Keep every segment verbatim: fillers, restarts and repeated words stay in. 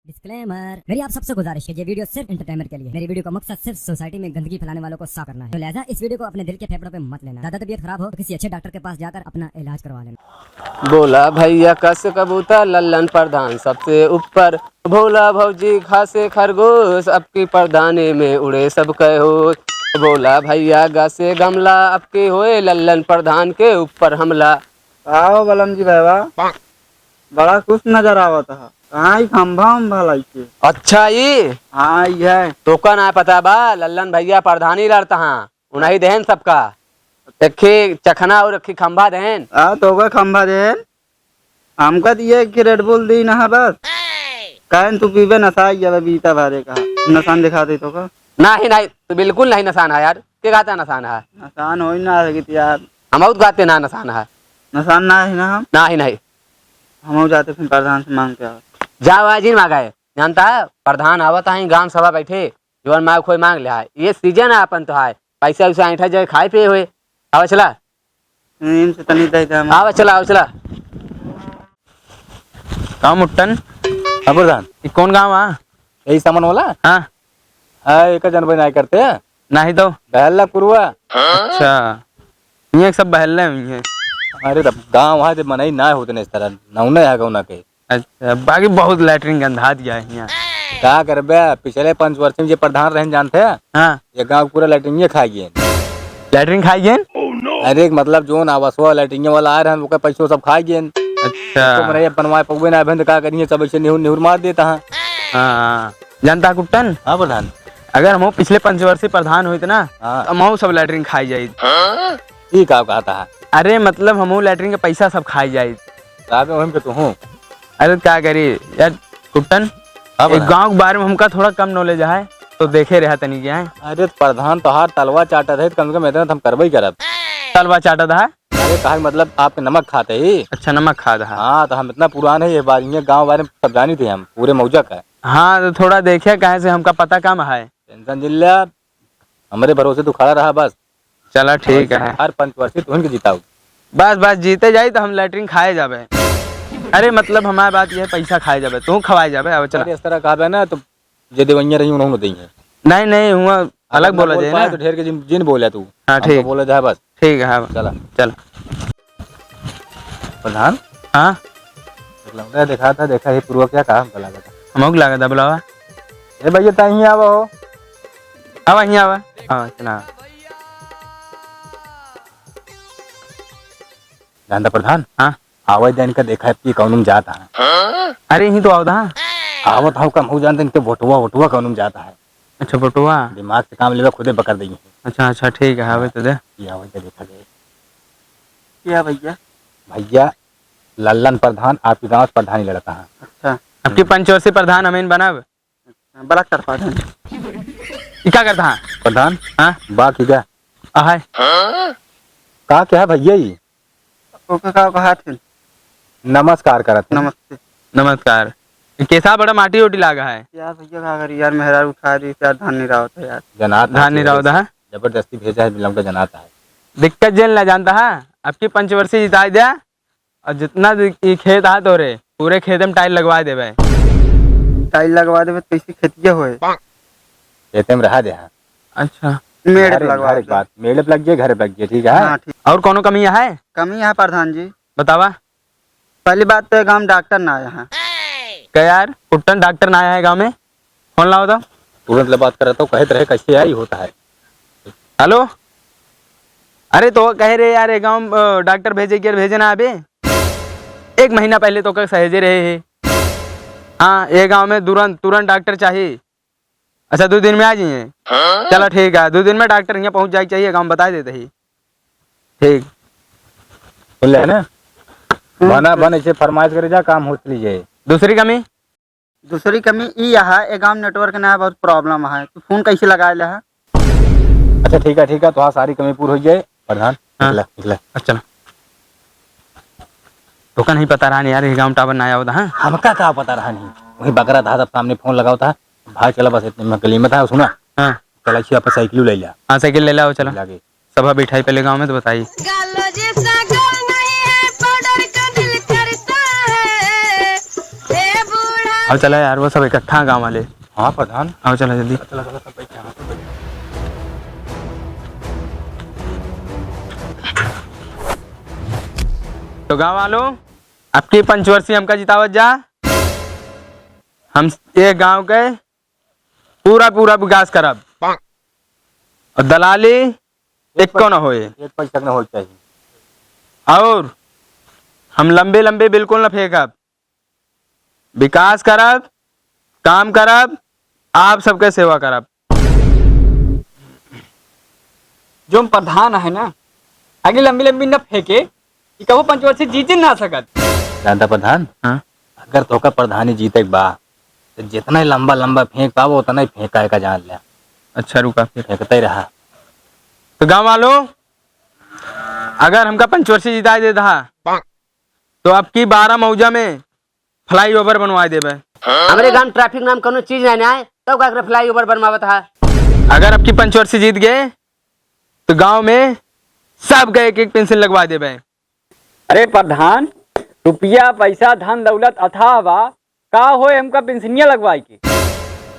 Disclaimer, मेरी आप सबसे गुजारिश है, ये video सिर्फ entertainment के लिए। मेरी video का मकसद सिर्फ society में गंदगी फैलाने वालों को साफ करना है। तो लिहाजा इस video को अपने दिल के फेफड़ों पे मत लेना। ज्यादा तबीयत खराब हो तो किसी अच्छे doctor के पास जाकर अपना इलाज करवा लेना। बोला भैया कस कबूतर, लल्लन प्रधान सबसे ऊपर। भोला भौजी खासे खरगोश, अब की प्रधानी में उड़े सब कहो। बोला भैया गसे गमला, अब की होए लल्लन प्रधान के ऊपर हमला। आओ बलम जी बाबा, बड़ा खुश नजर आवत ह। कहाँ ई खंभा उम्भा लइके? अच्छा ई? हाँ, ई है। तोका ना पता बा, लल्लन भैया प्रधानी लड़त हाँ, उन्हीं देहन सबका। एक खी चखना और एक खी खंभा देहन। हाँ, तोका खंभा देहन। हमका दिए एक खी Red Bull दी ना बस। कहन तू पीबे नशा ही अब बीता भरे का। नशान दिखा दे तोका। नहीं, नहीं, तू बिल्कुल नहीं नशान है यार। के कहता नशान है? नशान होई ना सकित यार। हम और कहते ना नशान है। नशान ना है ना हम? नहीं, नहीं। हम और जाते फिर प्रधान से मांग के आओ। जाओ आज ही मांगा है। जानता है, प्रधान आवत है, ग्राम सभा बैठे, जवन मांग खोई मांग ले है। ये season है अपन तो है, पैसा वैसा ऐंठा जाए, खाए पिए हुए। आवा चला। नीम से तनी दे दे हम। आवा चला, आवा चला। का मुट्टन? हाँ प्रधान। ई कौन गाँव आ? यही सामान वाला? हाँ। हाँ, एक जनबे नहीं करते। नहीं तो। बहल्ला पुरवा। अच्छा। ये सब बहल्ले हुई हैं। अरे तब गाँव है, जब मनई ना होते नहीं इस तरह, नौने है गौना के। अच्छा, बाकी बहुत latrine गंधा दिया है यहाँ। का करबे, पिछले पाँच वर्ष में जे प्रधान रहन जानते हैं? हाँ। ये गाँव पूरा latrine ये खा गए। Latrine खा गए? अरे, मतलब, जोन आवासवा latrine वाला आ रहन, ओकर पैसो सब खा गए। अच्छा। तो मरे बनवाए पौबे ना, अभी तो का करिए, सब ऐसे निहुर, निहुर मार देता है। हाँ, जानता है कुट्टन? हाँ, प्रधान। अगर हम पिछले पंचवर्षीय प्रधान होइत ना, हाँ। तो हम सब latrine खाई जाइत। ई का कहता है? अरे, मतलब, हमहू latrine के पैसा सब खाई जाइत। का बे, ओहिम के तू हूँ? अरे, का करी यार, कुट्टन, हाँ, एक प्रधान। गाँव के बारे में हमका थोड़ा कम knowledge है, तो देखे रहा तनी क्या है। अरे, प्रधान तोहार तलवा चाटत है, तो कम से कम इतना तो हम करबे ही करब। तलवा चाटत है? अरे, कहा मतलब, आपके नमक खाते ही। अच्छा, नमक खात है। हाँ, तो हम इतना पुरान है, ये बार, ये गाँव बारे में सब जानी थे हम, पूरे मौजा का। हाँ, तो थोड़ा देखे, कहे से हमका पता कम है। Tension जिन ले, हमरे भरोसे तू खड़ा रहा बस। चला, ठीक है। हर पंचवर्षी तू इनके जिताऊ। बस, बस, जीते जाई तो हम latrine खाए जाबे। अरे, मतलब, हमार बात ये है, पैसा खाए जाबे, तू खवाए जाबे। अब चला। अरे, इस तरह कहबे ना, तो जे देवैया रही, उन्होंने देंगे। नहीं, नहीं, हुआ अलग बोला जाए ना। तो ढेर के जिन, जिन बोला तू। हाँ, हम तो ठीक। बोले जा बस। ठीक है, हाँ। चला। चला। प्रधान? हाँ? एक लौंडा देखा था, देखा ही पूर्वक क्या काम का लगा था। हमहू के लगा था बुलावा। ए भैया, ता यहीं आवा हो। आवा, यहीं आवा। हाँ, चला। जानता प्रधान? हाँ? आवा दिन का देखा है कि कौन में जाता है। अरे, यहीं तो आवत हा। आवत हा, कम हो जानते इनके वोटवा, वोटवा कौन में जाता है। अच्छा, वोटवा। दिमाग से काम लेवे, खुदे बकर देंगे। अच्छा, अच्छा, ठीक है, आवे तो दे। ये आवे तो देखा जाए। क्या भैया? भैया, लल्लन प्रधान आपके गांव से प्रधानी लड़ता है। अच्छा। अब की पंचवर्षीय प्रधान हमें बनाब? अच्छा, बड़ा करपा था। ई का करता है? प्रधान? हाँ? बा की का? आहे। का क्या है भैया ई? ओके, का कहा थे? नमस्कार करत है। नमस्ते। नमस्कार। ई कैसा बड़ा माटी ओटी लागा है? यार भैया, का करी यार, मेहरारू उठा रही यार, धान नहीं रहा होता यार। जनात धान नहीं रहा होता है? जबरदस्ती भेजा है, लौंडा जनाता है। दिक्कत जेन ला जानता है, अब की पंचवर्षीय जिताई द्या, और जितना भी ई खेत आ तोरे, पूरे खेत में टाइल लगवा देबे। टाइल लगवा देबे तो कैसी खेतिया होए? खेते में रहा दे, हाँ। अच्छा। मेड़ पे घर, लगवा घर दे। बात, मेड़ पे लग गए, घर पे लग गए, ठीक है? हाँ, ठीक। और कोनो कमी है? कमी है प्रधान जी। बतावा। पहली बात तो गाँव में डॉक्टर ना आया है। क्या यार, कुट्टन डॉक्टर ना आया है गाँव में? फोन लावा तो। तुरंत ले बात करत हो, कहत रहे कैसे आई होता है। हेलो, अरे तो कहे रहे यार, ये गाँव, अ, डॉक्टर भेजे के, भेजे ना अबे। एक महीना पहले तो का सहेजे रहे है। हाँ, ये गाँव में तुरंत, तुरंत डॉक्टर चाहिए। अच्छा, दो दिन में आ जाइए। चला ठीक है, दो दिन में डॉक्टर यहाँ पहुँच जाए चाहिए, गाँव बता देते ही। ठीक। बोले है ना? बना बन ऐसे फरमाइश करे जा, काम होत लीजिए। दूसरी कमी? दूसरी कमी ई है, ए गाँव network ना है, बहुत problem है। तू फोन कैसे लगा ले है? अच्छा, ठीक है, ठीक है, तो हाँ, सारी कमी पूरी हो जाए। प्रधान, हाँ। निकला, निकला। अच्छा, चला। तोका नहीं पता रहा नहीं यार, ये गाँव tower ना आवता, हाँ? हमका का पता रहा नहीं? वही बकरा था, तब सामने फोन लगावता। भाई, चला, बस इतने में गली में था, सुना? हाँ। चला, अच्छी, आप साइकिल ले लिया। हाँ, साइकिल ले लाओ, चला। लागे। सभा बिठाई पहले गाँव में तो बताई। गालो जैसा गाल नहीं है, पाउडर का दिल करता है। ए बूढ़ा अब चला यार, वो सब इकट्ठा गाँव वाले। हाँ प्रधान। आओ चला जल्दी। चला, चला, सब बैठ, यहाँ सब बैठ। तो गाँव वालों, अबकी पंचवर्षी हमका जितावत जा, हम ये गाँव के पूरा पूरा विकास करब और दलाली एक एको न होए। एक पैसा न होए चाहिए। और हम लंबे लंबे बिल्कुल न फेंकब, विकास करब, काम करब, आप सबके सेवा करब। जो प्रधान है ना, आगे लंबी लंबी न फेंके, कि कबो पंचवर्षी जीत ही ना सकत। जानता प्रधान, हाँ? अगर तोका प्रधानी जीते के बा, तो जितना ही लंबा लंबा फेंक पावो, उतना ही फेंका है का जान ले। अच्छा, रुका फिर। फेंकते ही रहा। तो गाँव वालों, अगर हमका पंचवर्षी जिताए दे दहा, तो अबकी बारह मौजा में flyover बनवाए देबे। हमरे गाँव traffic नाम कौनो चीज नहीं आए, तब का करे flyover बनवावत हा? अगर अबकी पंचवर्षी जीत गए, तो गाँव में सबके एक एक पेंसिल लगवा देबे। अरे प्रधान, रुपया, पैसा, धन, दौलत अथाह बा, का होए हमका पेंसिनिया लगवाए के?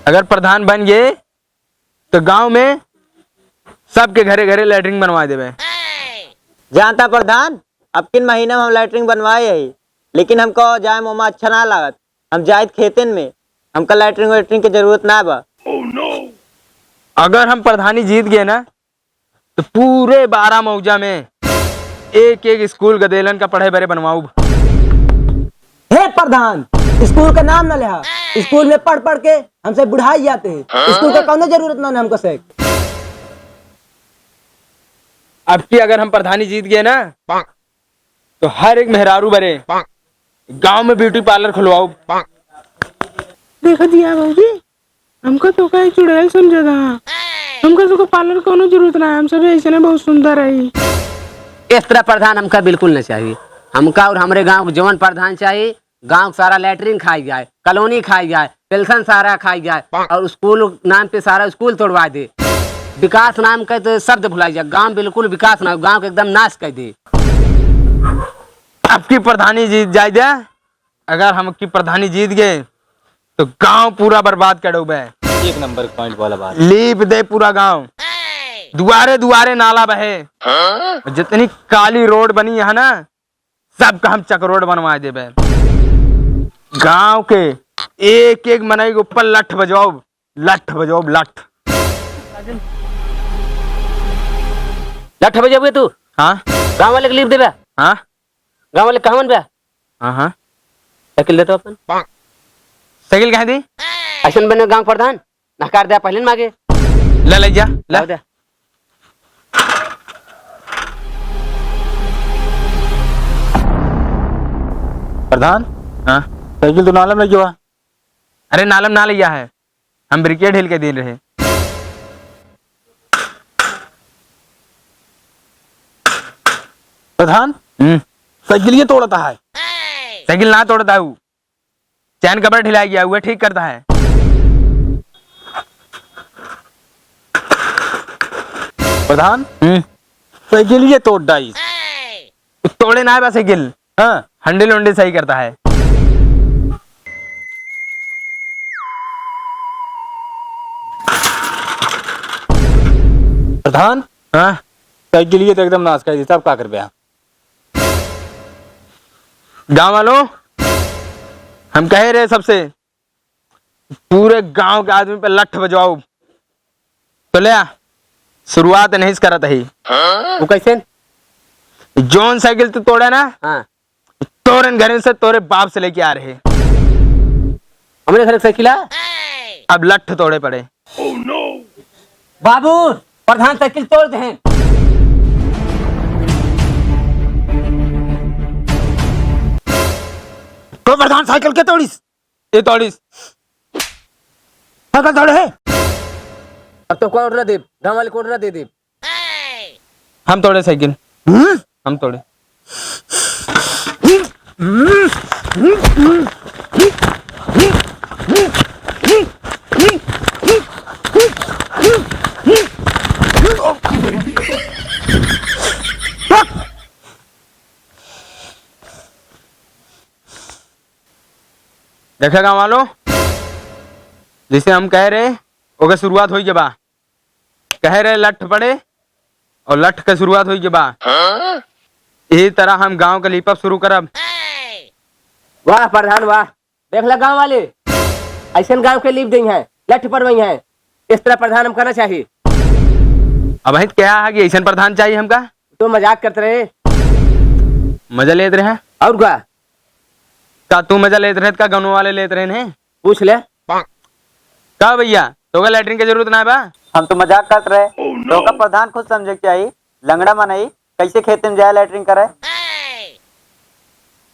अगर प्रधान बन गए, तो गाँव में सबके घरे घरे लैट्रिन बनवा देबे। जानता प्रधान, अब किन महीना में हम लैट्रिन बनवाए ही, लेकिन हमको जाए में ओमा अच्छा ना लागत। हम जाइत खेतन में, हमका लैट्रिन वैट्रिन के जरूरत ना बा। अगर हम प्रधानी जीत गए ना, तो पूरे बारह मौजा में एक एक स्कूल गदेलन का पढ़े बरे बनवाऊब। हे प्रधान, स्कूल का नाम ना लेहा। स्कूल में पढ़ पढ़ के हमसे बुढ़ाई जाते हैं। स्कूल का कौनो जरूरत ना है हमको से। अब की अगर हम प्रधानी जीत गए ना, तो हर एक मेहरारू बरे गांव में beauty parlour खुलवाऊब। देखा दिया भौजी, हमका तो का चुड़ैल समझा था। हमका तो का parlour कौनो जरूरत ना है, हम सब ऐसे ने बहुत सुंदर है। इस तरह प्रधान हमका बिल्कुल न चाहिए। हमका और हमरे गांव के जवन प्रधान चाहिए, गांव के सारा लैट्रिन खाई जाए, कॉलोनी खाई जाए, पेंशन सारा खाई जाए और स्कूल नाम पे सारा स्कूल तोड़वा दे। विकास नाम के तो शब्द भुलाई जाए, गांव बिल्कुल विकास ना हो, गांव के एकदम नाश कर दे। अब की प्रधानी जीत जाए दे, अगर हम की प्रधानी जीत गए, तो गांव पूरा बर्बाद कर डूबे। एक नंबर point वाला बात। लीप दे पूरा गांव, दुआरे दुआरे नाला बहे। हाँ? जितनी काली रोड बनी है ना, सबका हम चकरोड बनवा देबे। गांव के एक एक मनई के ऊपर लठ बजवाओ, लठ बजवाओ, लठ। लठ बजाबे तू? हाँ। गांव वाले के लीप देबे? हाँ। गांव वाले कहवन बे? हाँ, हाँ। साइकिल दे तो अपन। साइकिल कहाँ दी? ऐसन बने गांव प्रधान, नकार दे पहले न मागे। ले, ले जा, ले। लाओ दे। प्रधान, हाँ? साइकिल तो नालम लग गया। अरे नालम ना लिया है, हम ब्रेक ढील के दिन रहे। प्रधान, हम्म। साइकिल ये तोड़ता है। साइकिल ना तोड़ता हूँ, चैन कबर ढिलाई गया, वह ठीक करता है। प्रधान, हम्म। साइकिल ये तोड़ डाइस। तोड़े ना है बस साइकिल। हाँ। हंडिल उंडिल सही करता है। प्रधान, हाँ? साइकिल ये तो एकदम नाश कर दी, सब का कर बे? गाँव वालों, हम कहे रहे सबसे, पूरे गाँव के आदमी पे लठ बजवाओ। तो ले आ, शुरुआत नहीं से करत ही। वो कैसे? जौन साइकिल तू तोड़े ना, हाँ। तोरन घर से तोरे बाप से लेके आ रहे। हमरे घर के साइकिल है? अब लठ तोड़े पड़े। बाबू, प्रधान साइकिल तोड़ दे हैं। तो प्रधान साइकिल के तोड़िस? ये तोड़िस। साइकिल तोड़े है? अब तो कोर्ट ना दे, गाँव वाले कोर्ट ना दे दे। हम तोड़े साइकिल। हम्म? हम तोड़े। देखा गाँव वालों, जैसे हम कह रहे, ओके शुरुआत होई के बा। कह रहे लठ पड़े और लठ के शुरुआत होई के बा। यही तरह हम गाँव के लीपब शुरू करब। वाह प्रधान वाह, देख ला गाँव वाले, ऐसन गाँव के लीप देई हैं, लठ पड़वई हैं, इस तरह प्रधान हमका ना चाहिए। अब हित क्या है कि ऐसन प्रधान चाहिए हमका? तो मजाक करत रहे। मजा लेत रहे? और का? का तू मजा लेत रहे का गाँव वाले लेत रहे हैं? पूछ ले। का भैया, तोका लैट्रिन के जरूरत ना बा? हम तो मजाक करत रहे। Oh, no! तोका प्रधान खुद समझे के चाहिए, लंगड़ा मनई कैसे खेते में जाए लैट्रिन करे?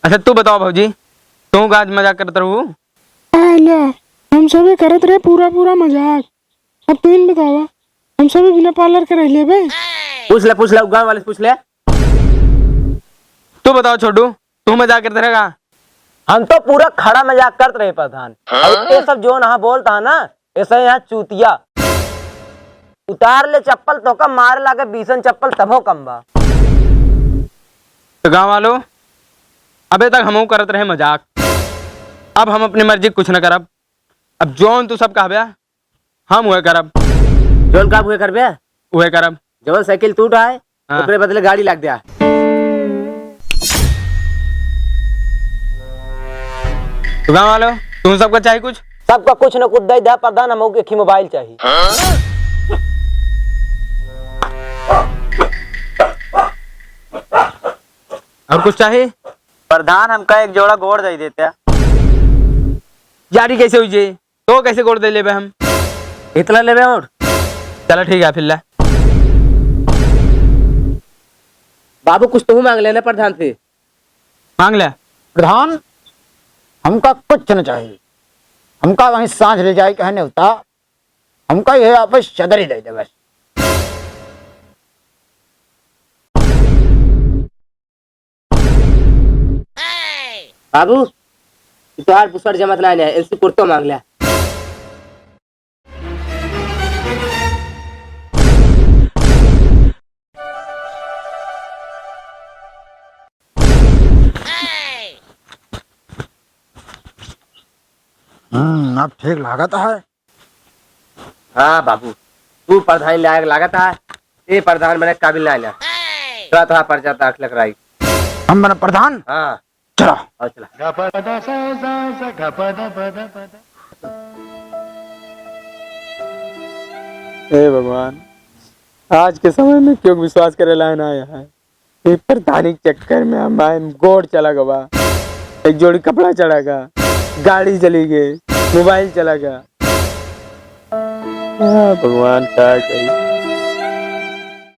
अच्छा तू बताओ भौजी, तू का आज मजाक करत रहू? आला, हम सभी करत रहे पूरा पूरा मजाक। अब तू ही बतावा, हम सभी बिना पार्लर के रह लेबे? पूछ ले, पूछ ले, गाँव वाले से पूछ ले। तू बताओ छोटू, तू मजाक करत रहेगा? हम तो पूरा खड़ा मजाक करत रहे प्रधान। हाँ? और ये सब जो यहाँ बोलता है ना, ऐसे यहाँ चूतिया। उतार ले चप्पल, तोका मारे लागे बीसन चप्पल, तबो कम बा। तो गाँव वालों, अबे तक हमहू करत रहे मजाक, अब हम अपनी मर्जी कुछ न करब। अब जौन तू सब कहबे, हम उहे करब। जौन का उहे करबे? उहे करब। जवन साइकिल टूटा है, हाँ। ओकरे बदले गाड़ी लाग दिया। तो गाँव वालों, तुम सबका चाहिए कुछ? सबका कुछ न कुछ दे दे प्रधान, हमहू के एक ही मोबाइल चाहिए। और कुछ चाहिए? प्रधान, हमका एक जोड़ा गोड़ दे देते। यारी कैसे हुई जे? तो कैसे गोड़ दे लेबे हम? इतना लेबे और? चला ठीक है, फिर ला। बाबू, कुछ तो मांग लेना प्रधान से। मांग ले। प्रधान, हमका कुछ न चाहिए। हमका वहीं सांझ ले जाए कहे नेवता। हमका ये आपस चदर ही दे दे बस। बाबू, ई तोहार बुसट जमत नाय ने, इनसे कुर्तो मांग ले। हम्म, अब ठीक लागत है। हाँ बाबू, तू प्रधान लायक लागत है। ए प्रधान बने काबिल ना ना। तोरा तोरा पर्चा दाखिल कराई। हम बने प्रधान? हाँ। चला। आओ चला। हे भगवान, आज के समय में क्यों विश्वास करे लायक ना है? ये प्रधानी के चक्कर में हमार गोड़ चला गवा, एक जोड़ी कपड़ा चला गा, गाड़ी चली गई, मोबाइल चला गा। हाँ भगवान, का करी?